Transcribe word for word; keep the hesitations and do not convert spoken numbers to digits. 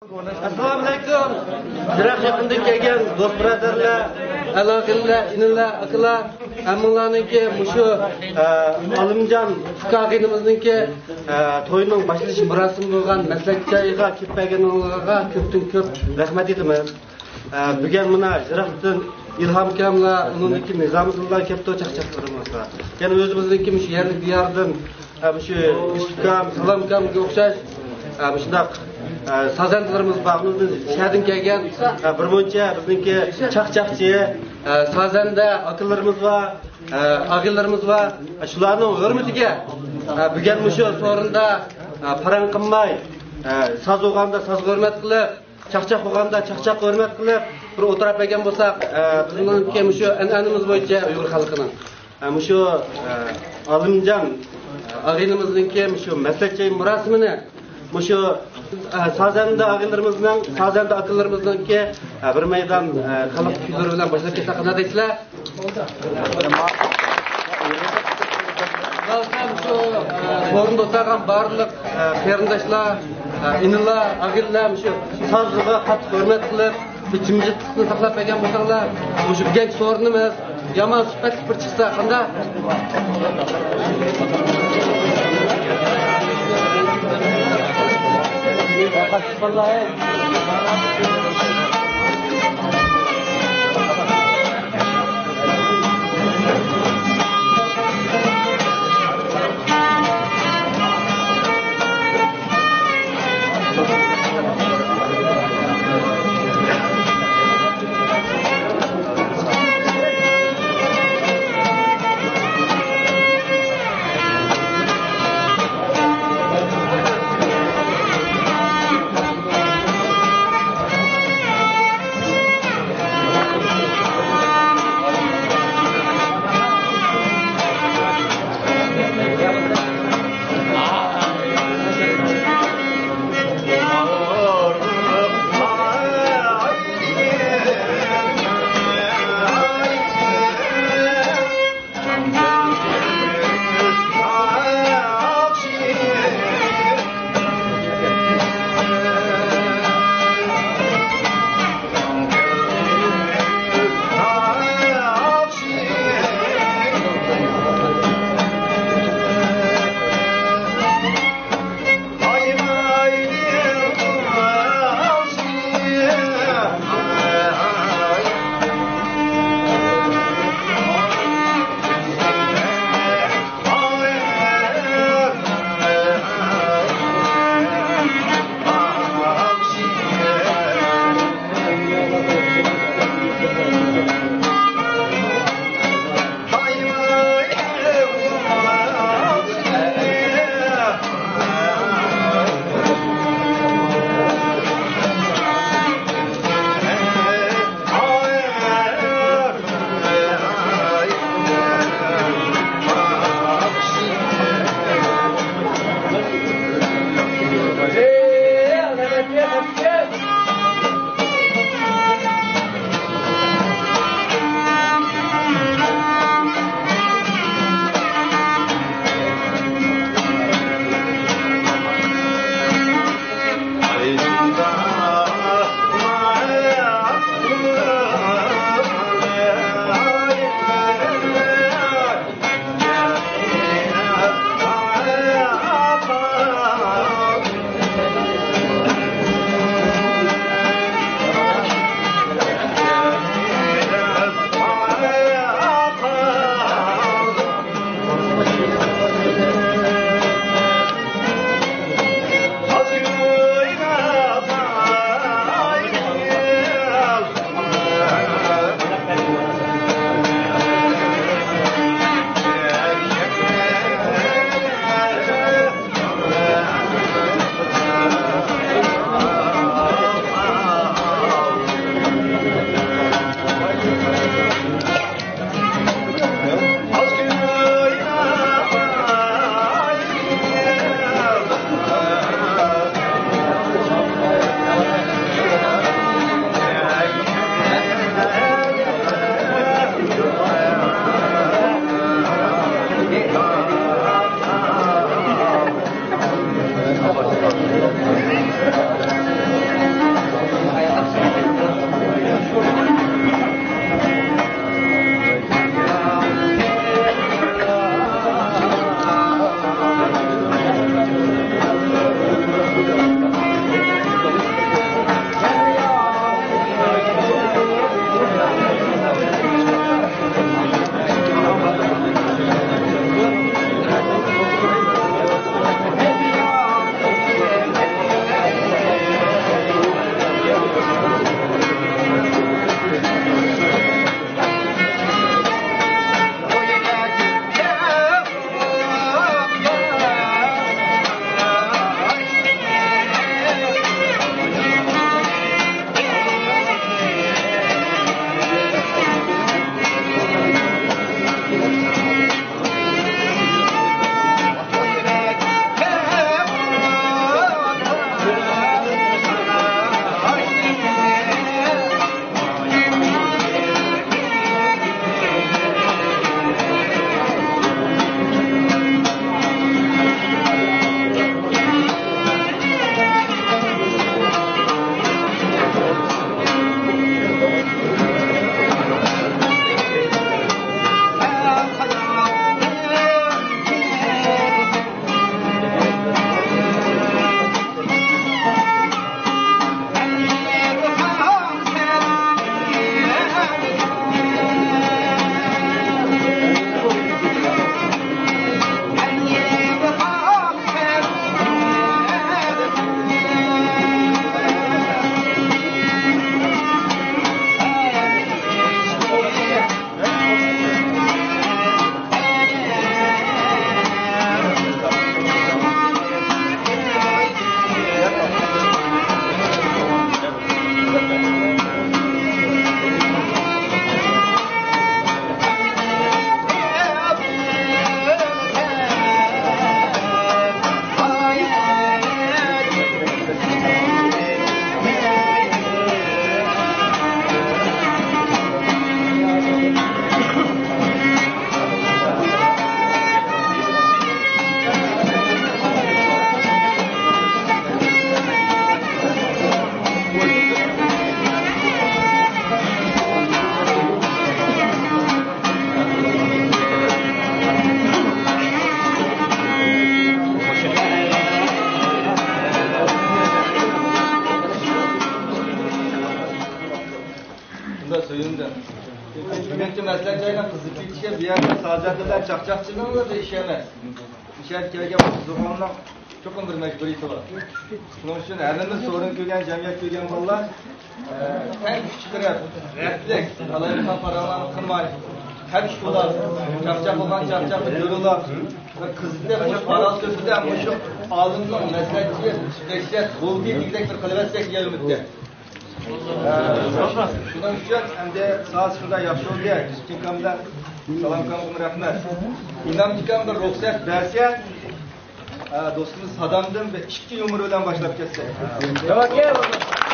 ئەسسالامۇئەلەيكۇم. يىراق يېقىندىن كەلگەن دوست بۇرادەرلەر، ئاغىنىلەر، ئىنىلەر، ئاكىلار، ھەممىڭلارنىڭكى مۇشۇ، ئە، ئالىمجان ئۇكا ئاغىنىمىزنىڭكى، ئە، توينىڭ باشلىنىش مۇراسىمى بولغان مەسلەك جايىغا كېلىپ بەرگىنىڭلارغا كۆپتىن كۆپ رەھمەت ئېيتىمىز. ئە، بۈگۈن مانا يىراقتىن ئىلھامكاملار، ئۇنىڭدىن كېيىن نىزامىدىنلار كەپتۇ، چاقچاقلىرىمىزغا. يەنە ئۆزىمىزنىڭكى مۇشۇ يەرلىك دىياردىن، ئە، مۇشۇ يۈسۈپكام، سالامكامغا ئوخشاش، ئە، مۇشۇنداق، ئە، سازەندىلىرىمىز بار. ئۇنىڭدىن شەھەردىن كەلگەن، ئە، بىر مۇنچە بىزنىڭكى چاقچاقچى، ئە، سازەندە ئاكىلىرىمىز بار، ئە، ئاغىنىلىرىمىز بار. ئە، شۇلارنىڭ ھۆرمىتىگە، ئە، بۈگۈن مۇشۇ سورۇندا، ئە، پاراڭ قىلماي، ئە، ساز بولغاندا سازغا ھۆرمەت قىلىپ، چاقچاق بولغاندا چاقچاققا ھۆرمەت قىلىپ، بىر ئولتۇراپ بەرگەن بولساق، ئە، بىزنىڭكى مۇشۇ ئەنئەنىمىز بويىچە ئۇيغۇر خەلقىنىڭ، ئە، مۇشۇ، ئە، ئالىمجان، ئە، ئاغىنىمىزنىڭكى مۇشۇ مەسلەك جاي مۇراسىمىنى مۇشۇ، ئە، سازەندە ئاغىنىلىرىمىزنىڭ، سازەندە ئاكىلىرىمىزنىڭكى، ئە، بىر مەيدان، ئە، خەلق كۈيلىرى بىلەن باشلاپ كەتسەك قانداق دەيسىلەر؟ شۇ، ئە، سورۇندا ئولتۇرغان بارلىق، ئە، قېرىنداشلار، ئە، ئىنىلار، ئاغىنىلەر مۇشۇ سازغا قاتتىق ھۆرمەت قىلىپ، بىر جىمجىتلىقنى ساقلاپ بەرگەن بولساڭلار، مۇشۇ بۈگۈنكى سورۇنىمىز يامان سۈپەتلىك بىر چىقسا قانداق؟ سۆيۈندۈم. بۈگۈنكى مەسلەھەت جايىنىڭ قىزىپ كېتىشى بۇ يەردە سازەندە بىلەن چاقچاقچىنىڭلا بىر ئىشى ئەمەس. بۇ شەھەرگە كەلگەن ئوقۇتقۇچىلارنىڭ چوقۇم بىر مەجبۇرىيىتى بار. شۇنىڭ ئۈچۈن ھەممىمىز سورۇن كۆرگەن، جەمئىيەت كۆرگەن بالىلار، ئە، تەڭ كۈچ چىقىرىپ، رەتلىك، قالايمىقان پاراڭلارنى قىلماي، قەپىش بولاپ، چاقچاق بولغان چاقچاقنى جورۇلاپ، بىر قىزىتىپ، مۇشۇ پاراڭ سۆزىدە مۇشۇ ئالىمنىڭ مەسلىھەتچى دەھشەت بولدى دېگۈدەك بىر قىلىۋەتسەك دېگەن ئۈمىدتە. شۇنىڭ ئۈچۈن ئەمدى ساز شۇنداق ياخشى بولدى. كىچىككامدا سالام كامغىمۇ رەھمەت. ئىنام ئاكام بىر رۇخسەت بەرسە، ئە، دوستىمىز سادامدىن بىر ئىككى يۇمۇر بىلەن باشلاپ كەتسەك.